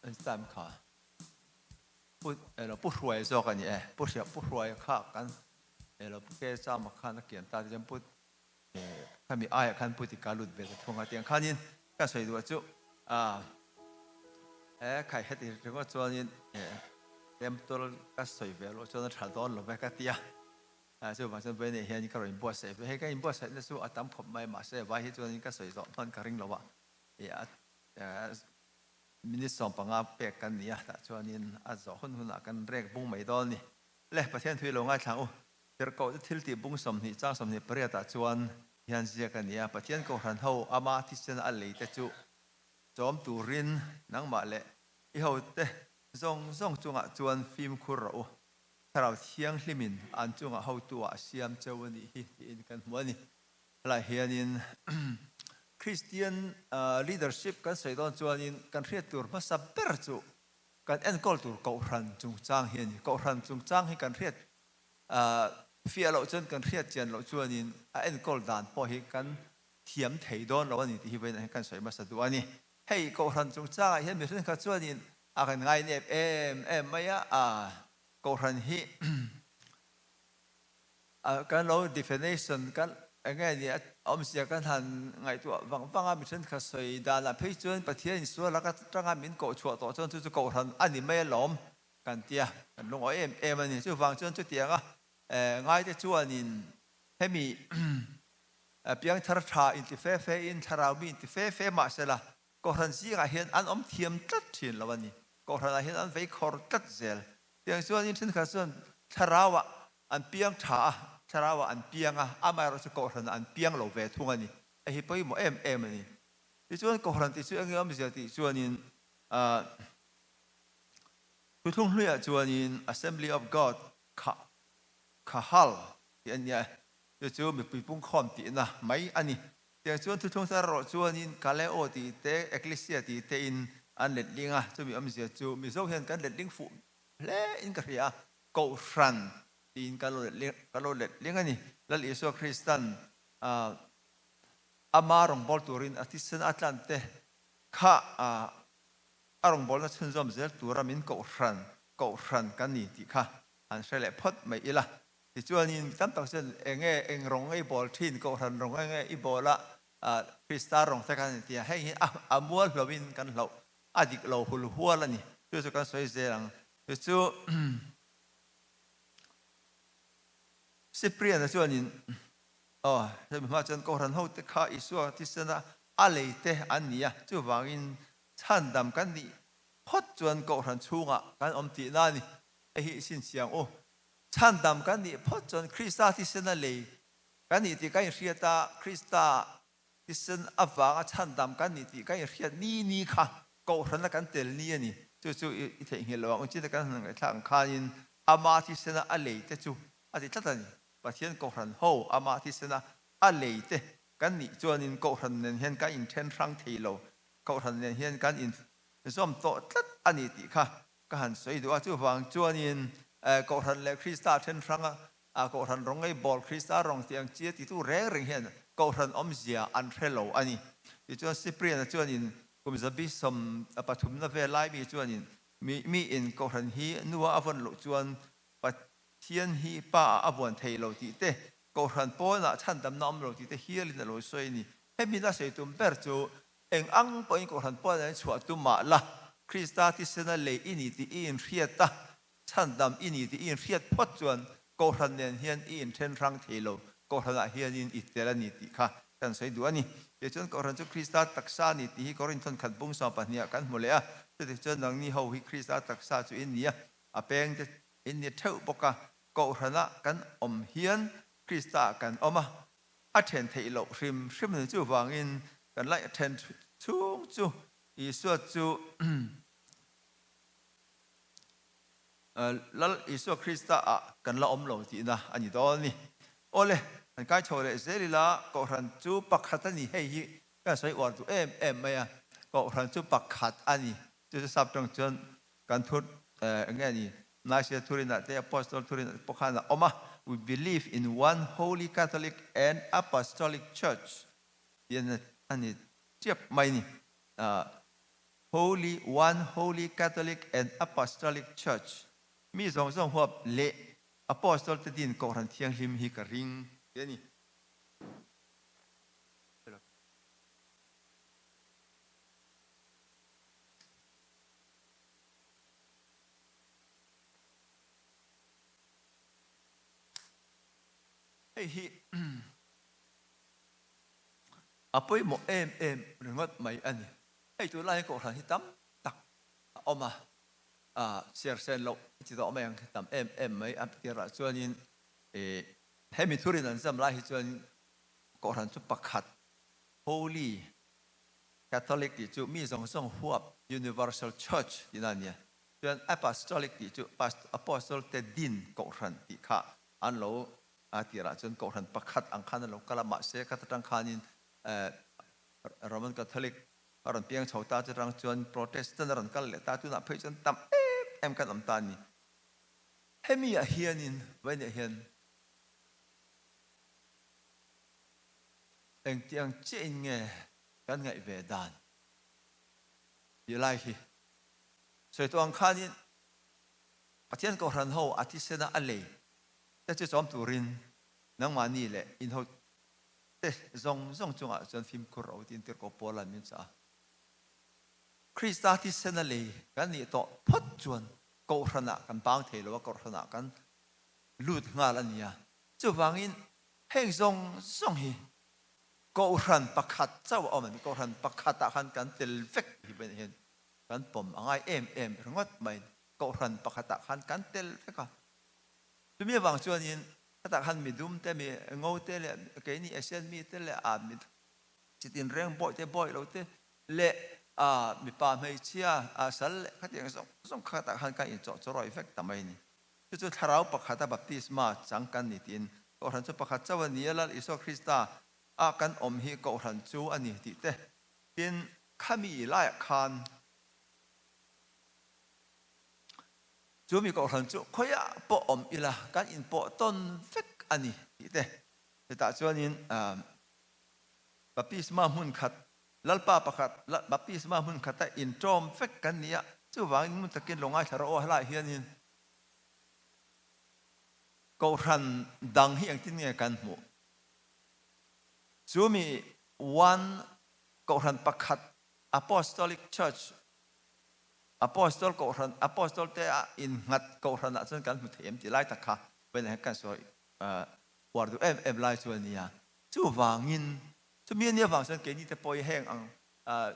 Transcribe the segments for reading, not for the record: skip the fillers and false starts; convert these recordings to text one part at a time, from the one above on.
Time kha pu elo pu hruai zawk a ni e pu hria pu hruai kha kan elo pu ke chama khan a kian ta tichuan pu khami aiah khan pu tika lut ve ta thung a tiang khanin ka sawi duh chu a he khai heti ringawt chuanin temple ka sawi ve loh chuan a tha dawn lo ve ka tia chuvang chuan vawiin hian ka rawn inbuatsaih ve hei ka inbuatsaihna chu a tam khawp mai mahse vai hi chuanin ka sawi zawh hman ka ring lo a Minute 15 pek kan ni a, tah chuanin a zawh hun hunah kan rek bung mai dawn a ni. Le, Pathian thu i lo ngaithla ang u. Tirhkoh te thil tih bung 20 chang 28 ah chuan hian ziak a ni a, Pathian kohhran ho ama thisen a lei te chu chawm turin nangmah leh i hote zawng zawng chungah chuan fimkhur rawh u. Thlarau Thianghlimin an chungah hotu ah a siam cheu a nih hi tiin kan hmu a ni. Helai hianin Kristian leadership kan sawi dawn chuanin kan hriat tur hmasa ber chu kan enkawl tur Kohhran chungchang hi a ni. Kohhran chungchang hi kan hriat fiah loh chuan kan hriat chian loh chuanin a enkawl dan pawh hi kan thiam thei dawn lo a ni tih hi vawiin ah hian kan sawi hmasa duh a ni. Hei Kohhran chungchangah hian mihring kha chuanin a kan ngainep em em mai a, Kohhran hi Kan lo definition kan eng nge ni a awmzia kan han ngaihtuah vang vang a, mi thenkhat sawi danah phei chuan Pathian insual lak atanga min koh chhuah tawh chuan chu chu kohhran a ni mai alawm kan tia, kan lungawi em em a ni. Chuvang chuan chutianga ngaite chuanin hemi piangthar tha inti fe fe in thlarau mi inti fe fe mahsela kohhran zingah hian an awm thiam tlat thin lo a ni. Kohhranah hian an vei khawr tlat zel. Tiang chuanin thenkhat chuan thlarauah an piang tha a, thlarauah an piang a, amaherawhchu kohhranah an piang lo ve thung a ni. Hei hi pawimawh em em a ni. Tichuan kohhran tih chu eng nge awmzia tih chuanin ah Thuthlung hluiah chuanin Assembly of God kha Khahal tih a nia, chu chu mipui pungkhawm tihna mai a ni. Tiang chuan thuthlung thar erawh chuanin Kaleo tih te, Ecclesia tih te in an letling a, chumi awmzia chu Mizo hian kan letling fuh hle in ka hria a, Kohhran tiin kan lo letling kan lo letling a ni. Lal Isua Kristan ama rawngbâwl turin a thisen a tlan te kha a rawngbâwlna chhunzawm zel tura min kohhran kohhran kan ni tih kha han hre leh phawt mai ila. Tichuanin mi tam tak chuan eng nge eng rawng nge i bawl thin, kohhran rawng nge i bawl a, Krista rawng te khan an ti a, heng hi a mual hlohin kan hloh a dik lo hul hual a ni. Chu chu kan sawi zel ang. Chu chu Cyprian-a chuanin aw hemi hma chuan kohhran hote kha Isua thisena a leite an ni a, chuvangin chhandam kan nih phawt chuan kohhran chhungah kan awm tihna a ni. Hei hi i chhinchhiang u. Chhandam kan nih phawt chuan Krista thisena lei kan nih tih kan inhriat a, Krista thisen avanga chhandam kan nih tih kan inhriat ni ni kha Kohhrana kan tel ni a ni. Chu chu i theihnghilh lo ang u. China kan han ngaihthlak ang khanin ama thisena a lei te chu a ti tlat a ni. Pathian Kohhran ho ama thisena a lei te kan nih chuanin Kohhran nen hian kan inthen hrang thei lo. Kohhran nen hian kan inzawm tawh tlat a ni tih kha Ka han sawi duh a, chuvang chuanin Kohhran leh Krista then hranga Kohhran rawng ngei bawl Krista rawng tih ang chi a titu reng reng hian Kohhran awmzia an hre lo a ni. Tichuan Cyprian-a chuanin kum 130 na vel lai mi chuanin mi miin Kohhran hi nua a vawn loh chuan Pathian hi pa ah a vuan thei lo tih te, Kohhran pawnah chhandamna awm lo tih te hialin a lo sawi a ni. Hemi na sawi tum ber chu Eng ang pawhin Kohhran pawn an chhuah tum mah la, Krista thisena lei i ni tih i inhriat a, chhandam i ni tih i inhriat phawt chuan Kohhran nen hian i inthen hrang thei lo, Kohhranah hianin i tel a ni tih kha kan sawi duh a ni. Tichuan Kohhran chu Krista taksa a ni tih hi Korinthon khat bung 12 ah kan hmu leh a, chutichuan nangni ho hi Krista taksa chu in ni a, a peng te in ni theuh bawk a, Kohhranah kan awm hian Kristaah kan awm a, A then theih loh hrim hrim a ni. Chuvangin kan laih a then chhung chu Isua chu Lal Isua Krista ah kan la awm lo tihna a ni dawn a ni. Awle, kan kai chho leh zel ila, Kohhran chu pakhat a ni. Hei hi kan sawi uar duh em em mai a, Kohhran chu pakhat a ni. Chu chu sap tawng chuan Kan thut eng nge ni? Nicaea thurinah te Apostol thurinah te pawh khan a awm a, We believe in one holy Catholic and Apostolic Church tih a ni tep mai ni. Holy, One Holy Catholic and Apostolic Church, mi zawng zawng huap leh Apostol te din Kohhran Thianghlim hi ka ring tih a ni. Hei hi a pawimawh em em ringawt mai a ni. Hei tunlai hian Kohhran hi tam tak a awm a, chhiar sen loh i ti tawh mai ang, tam em em mai a tirah chuanin hemi thurin an zam lai hi chuan Kohhran chu pakhat, Holy Catholic tih chu mi zawng zawng huap, Universal Church tihna a nia. Chuan Apostolic tih chu Apostle te din Kohhran tih kha an lo a tirah chuan Kohhran pakhat ang khan an lo kal a, mahse khat atang khanin Roman Catholic a rawn piang chho ta chutang chuan Protestant a rawn kal leh ta, tunah phei chuan tam em em kan awm ta a ni. Hemi ah hianin vawiinah hian engtiang chiahin nge kan ngaih ve dan tih lai hi sawi tawh ang khanin Pathian Kohhran ho a thisena a lei te chu chawm turin nangmahni leh inho te zawng zawng chungah chuan fimkhur ro tiin Tirhkoh Paula'n min chah a. Krista thisena lei kan nih tawh phawt chuan Kohhranah kan bang thei lo a, Kohhranah kan lut nghal a nia. Chuvangin heng zawng zawng hi Kohhran pakhat chauh a awm a ni. Kohhran pakhatah khan kan tel vek hi pawh hian kan pawm a ngai em em ringawt mai. Kohhran pakhatah khan kan tel vek a. Chumi avang chuanin hetah khan midum te, mi ngo te leh keini Asian mi te leh a mi chitin reng bawi te, bawi lo te leh a mipa hmeichhia a sal leh khatiang zawng zawng kha hetah khan kan inchawhchawrawi vek ta mai a ni. Chu chu thlarau pakhata baptisma chang kan ni tiin Kohhran chu pakhat chauh a ni a, Lal Isua Krista ah kan awm hi Kohhran chu a ni tih te. Tin, khami laiah khan chu mi Kohhran chu khawiah pawh awm ila kan inpawh tawn vek a ni tih te. Hetah chuanin baptisma hmun khat, Lalpa pakhat baptisma hmun khata inṭawm vek kan ni a, chuvangin hmun takin lo ngaithla rawh aw helaiah hianin Kohhran dang hi engtin nge kan hmuh? Chu mi one Kohhran pakhat Apostolic Church, Apostol Kohhran, Apostol te a innghat Kohhran ah chuan kan hmu thei em tih lai tak kha vawiin ah hian kan sawi uar duh em em lai chu a nia. Chuvangin chumi a nih avang chuan keini te pawh hi heng ang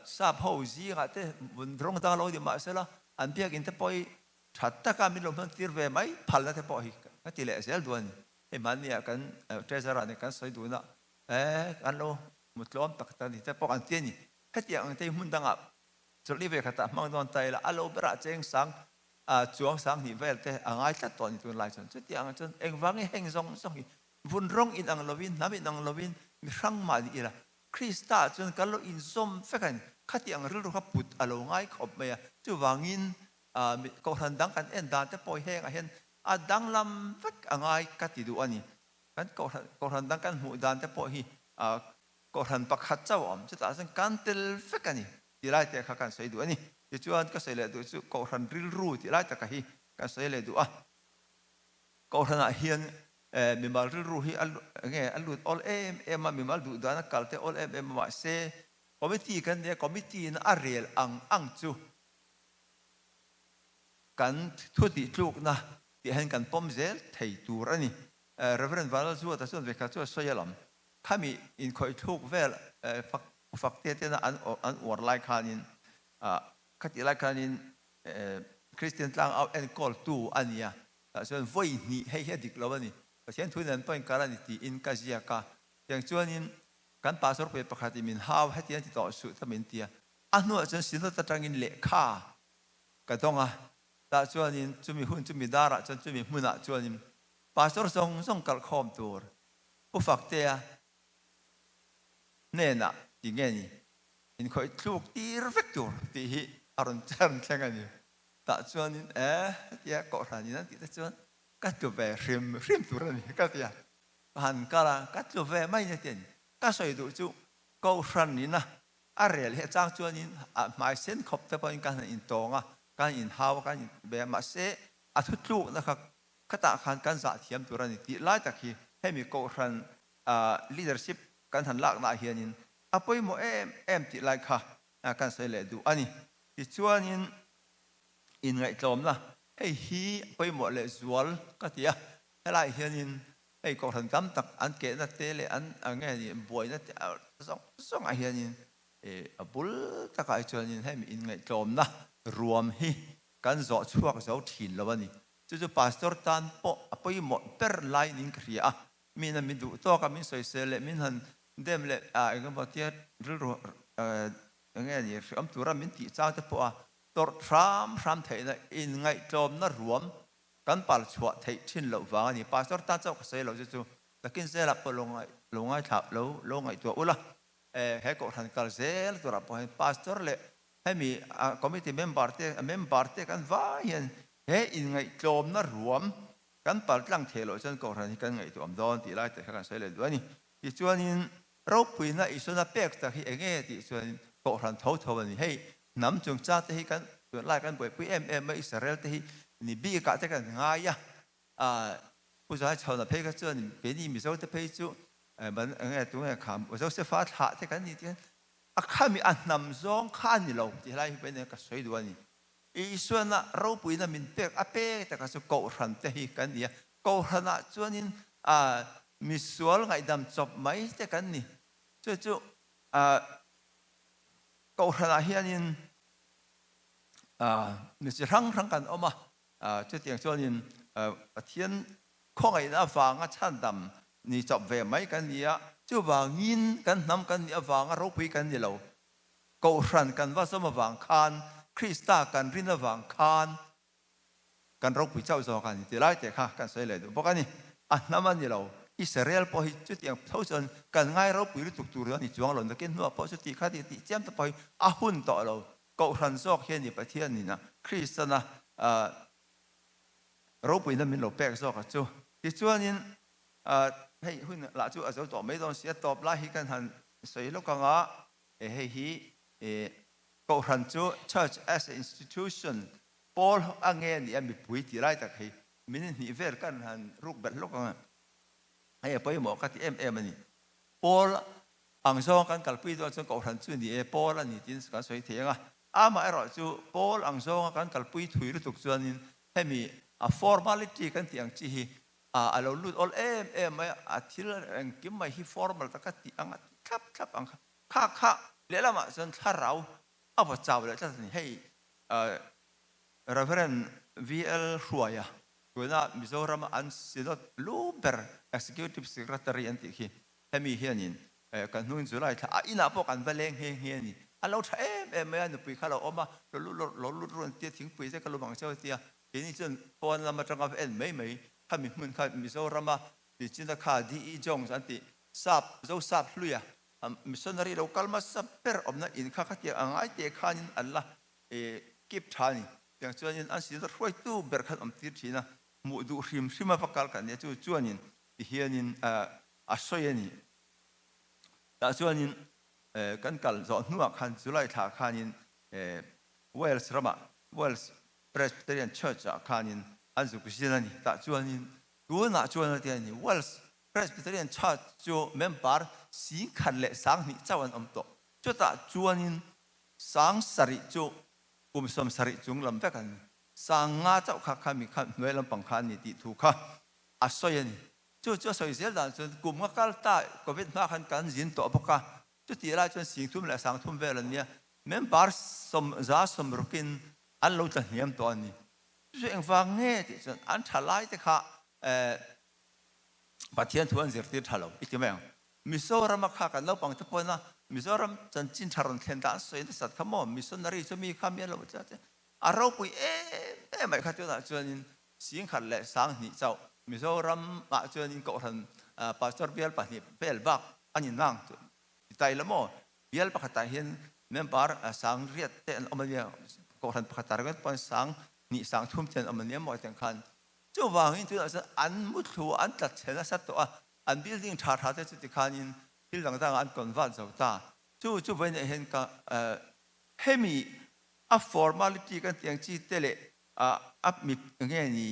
sap ho zingah te rawng dang lo ni mahsela an biakinn te pawh hi Tha taka min lo hman tir ve mai phalna te pawh hi ka ti leh zel duh a ni. Hei mahnia kan Treasurer nih kan sawi dun a, eh kan lo hmu tlawm tak tak a ni te pawh kan ti a ni. Hetiang ang te hi hmun dangah chawlhni ve khatah hmang dawn ta ila a lo berah cheng sang chuang sang hnih vel te a ngai tlat tawh a ni tunlai chuan. Chutiang ang chuan engvangin heng zawng zawng hi vun rawng inang lovin, hnam inang lovin mi hrang mah ni ila Krista ah chuan kan lo inzawm vek a ni. Khatiang rilru kha put a lo ngai khawp mai a, chuvangin Kohhran dang kan en dan te pawh hengah hian a danglam vek a ngai ka ti duh a ni. Kan kohhran kohhran dang kan hmuh dan te pawh hi kohhran pakhat chauh a awm. Chutah chuan kan tel vek a ni tih lai te kha kan sawi duh a ni. Tichuan ka sawi leh duh chu kohhran rilru tih lai taka hi kan sawi leh duh a. Kohhranah hian mimal rilru hi a nge a lut awl em em a, mimal duh dan a kal te awl em em a mahse committee kan nia committee in a rel ang ang chu Kan thu tih tlukna tih hian kan pawm zel thei tur a ni. Rev. Vanlalzuata chuan vekha chu a sawi alawm. Khami inkhawih thluk vel fak fak te tena an an uar lai khanin khatih lai khanin Kristian tlang au enkawltu a nia. Tah chuan vawi hnih hei hi a dik lo a ni. Pathian thu nen pawh inkar a ni tiin ka ziak a. Tiang chuanin kan pastor pui pakhatin min hau hetiang ti tawh suh ta min ti a. A hnuah chuan Synod atangin lehkha ka dawng a, tah chuanin chumi hun chumi darah chuan chumi hmunah chuanin Pastor zawng zawng kalhkhawm tur Pu Faktea hnenah ti nge ni inkhawih thluk tir vek tur tih hi a rawn rawn thleng a ni. Tah chuanin e hetia Kohhran in an tih te chuan ka tlu ve hrim hrim tur a ni ka ti a, ka han kal a, ka tlu ve mai ni a ti a ni. Ka sawi duh chu Kohhran ina. A rel hi a chang chuanin a hmai sen khawp te pawhin kan han intawng a, kan inhau a, kan inbe a, mahse a thutlukna kha khatah khan kan zah thiam tur a ni tih lai tak hi hemi kohhran leadership kan han laknaah hianin a pawimawh em em tih lai kha kan sawi leh duh a ni. Tichuanin inngaihtlawmna hei hi a pawimawh leh zual ka ti a, helaiah hianin Hei kohhran tam tak an kehna te leh an nge ni buaina te zawng zawngah hianin a bul takah hi chuanin hemi inngaihtlawmna ruam hi kan zawh chhuak zo thin lo a ni. Chu chu pastor tan pawh a pawimawh ber laiin ka hria a, mina min duh tawk a min sawisel leh min han dem leh engemaw tia rilru enge ni hriam tura min tih chang te pawh a tawrh hram hram theihna inngaihtlawmna ruam Kan pal chhuah theih thin loh vang a ni. Pastor tan chauh ka sawi lo chu chu takin zelah pawh lo lo ngaithla lo lo ngaihtuah ula. He kohhran kal zel turah pawh hian pastor leh hemi committee member te member te kan vai hian he inngaihtlawmna ruam kan pal tlang thei loh chuan kohhran hi kan ngaihtuah awm dawn tih lai te kha kan sawi leh duh a ni. Tichuanin Ropuina Isuana pek tak hi enge tih chuan kohhran tho tho a ni. Hei hnam chungchang te hi kan tunlai kan buaipui em em a, Israel te hi ni bikah te kan ngai a, Pu Zaichhawna phei kha chuan keini Mizo te phei chu ban enge tunge kha Josefa thlah te kan ni tih hian a khami a hnam zawng kha a ni lo tih helai hi pawhin ka sawi duh a ni. Isuana ropuina min pek a pek taka chu kohhran te hi kan ni a, kohhranah chuanin misual ngaihdam chawp mai te kan ni. Chu chu kohhranah hianin mi chi hrang hrang kan awm a, chutiang chuanin Pathian khawngaihna avanga chhandam ni chawp ve mai kan ni a, chuvangin kan hnam kan nih avanga ropui kan ni lo. Kohhran kan va zawm avang khan, Krista kan rin avang khan kan ropui chauh zawk a ni ti lai te kha kan sawi leh duh bawk a ni. A hnam a ni lo, Israel pawh hi chutiang tho chuan kan ngai ropui lutuk tur a ni chuang lo, nakin hnuah pawh chuti kha tih tih chiam te pawh hi a hun tawh lo. Kohhran zawk hian i Pathian ina Kristana ropuina min lo pek zawk a chu. Tichuanin hei hun lah chu a zo tawh mai dawn si a, tawp lai hi kan han sawi lawk ang a. Hei hi Kohhran chu Church as a Institution pawl a nge a nih a mipui tih lai tak hei min hnih vel kan han ruk belh hlawk ang a, hei a pawimawh ka ti em em a ni. Pawl ang zawng kan kalpui dawn chuan Kohhran chu ni e, pawl a ni tiin kan sawi thei ang a, amaherawh chu pawl ang zawnga kan kalpui thui lutuk chuanin hemi a formality kan tih ang chi hi a lo lut awl em em mai a, a thil engkim mai hi formal taka tih ang a ti thlap thlap ang kha. Kha kha lehlamah chuan thlarau a va chau leh tlat a ni. Hei Reverend VL Hruaia tuna Mizorama an Synod lu ber Executive Secretary an tih khi hemi hianin kan hnungin July thla a inah pawh kan va leng nghe nghe a ni. A lo tha em em mai a, nupui kha lo awm a, lo lut lo lut run tia thingpui te ka lu bang cheu a tia keini chuan pawn lam atanga va en mai mai khami hmun kha Mizorama Tichina kha DE Jones an tih sap Zosap hluia Missionary lo kal hmasa ber awmna in kha khatiang a ngai te khanin an la kip tha a ni. Tiang chuanin an sinah hruaitu ber khan awm tir thin a, hmuh duh hrim hrim a va kal kan nia chu chuanin ti hianin a sawi a ni. Tah chuanin kan kal zawh hnuah khan July thla khanin Wales ramah Wales Presbyterian Church ah khanin an zuk zin a ni. Tah chuanin tunah chuan a ti a ni Wales Presbyterian Church chu member 10,000 leh 2000 chauh an awm tawh. Chutah chuanin 7000 chu kum 70 chung lam vek an ni. 5000 chauh kha kha mi kha hnuai lampang kha an ni tih thu kha a sawi a ni. Chu chu a sawi zel dan chuan kum nga kal ta Covid hma khan kan zin tawh bawk a, chutih lai chuan 30,000 leh 30,000 vel an nia. Member 160in an lo tla hniam tawh a ni. Chu chu engvang nge tih chuan an tha lai te kha Pathian thu an zirtir tha lo i ti mai ang. Mizorama kha kan naupang te pawhin a Mizoram chanchin tha rawn thlen dan sawi nasat kha maw missionary chu mi kha mi an lo tla che a ropui em em mai kha tunah chuanin 10,000 leh 2000 chauh Mizoram ah chuanin kohhran pastor bial pahnih vel bak an inang chu ti tai la maw bial pakhatah hian member 8,000 te an awm ania kohhran pakhatah ringawt pawhin 2000 3000 te an awm ania maw tiang khan Chuvangin tunah chuan an muthlu an tlat chhe nasa tawh a, an building tha tha te chu tikhanin thil dang dangah an convert zo ta. Chu chu vawiinah hian ka hemi a formality kan tih ang chi te leh a mi nge ni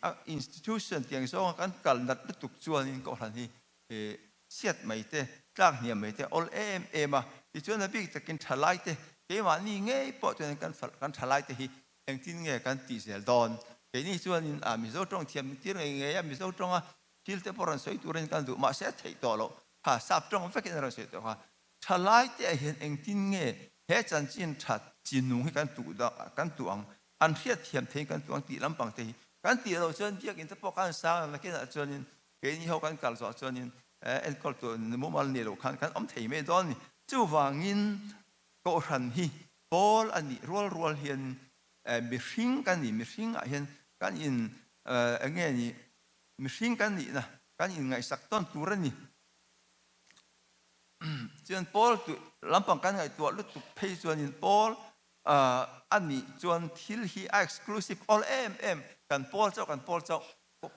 a institution tih ang zawnga kan kal nat lutuk chuanin kohhran hi chhiat mai te, tlak hniam mai te a awl em em a. Tichuan a bik takin thalai te, keimahni ngei pawh chuanin kan kan thalai te hi engtin nge kan tih zel dawn? Keini chuanin a Mizo tawng thiam tir ngei ngei a, Mizo tawnga thil te pawh rawn sawi turin kan duh mahse a theih tawh loh kha sap tawng vekin a rawn sawi tawh kha. Thalai te ah hian engtin nge he chanchin that chi nung hi kan tuh kan tuh ang, an hriat thiam theiin kan tuh ang tih lampang te hi kan tih loh chuan biakinn te pawh khan sang ang nakinah chuanin keini ho kan kal zawh chuanin enkawl tur mumal ni loh khan kan awm thei mai dawn a ni. Chuvangin Kohhran hi pawl a nih rual rual hian mihring kan ni, mihring ah hian kan in enge ni mihring kan nihna kan inngaihsak tawn tur a ni. Chuan Paul tu lampang kan ngaihtuah lutuk phei chuanin Paul a nih chuan thil hi a exclusive awl em em, kan Paul chauh kan Paul chauh,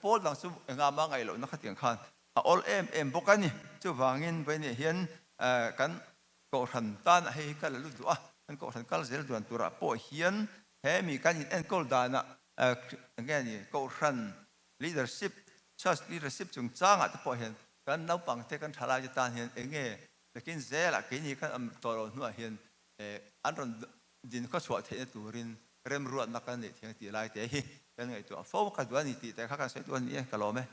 Paul dang chu engah mah ngaih lohna khatiang khan a awl em em bawk a ni. Chuvangin vawiinah hian kan kohhran tanah hei hi ka la lut duh a, kan kohhran kal zel duan turah pawh hian he mi kan in enkawl danah enge ni kohhran leadership, church leadership chungchangah te pawh hian kan naupang te kan thalai te tan hian eng nge nakin zelah keini kan awm tawh loh hnuah hian an rawn din khawchhuah theihna turin remruatna kan neih thiang tih lai te hi kan ngaihtuah fo ka duh a ni tih te kha kan sawi duh a ni e, ka lawm e.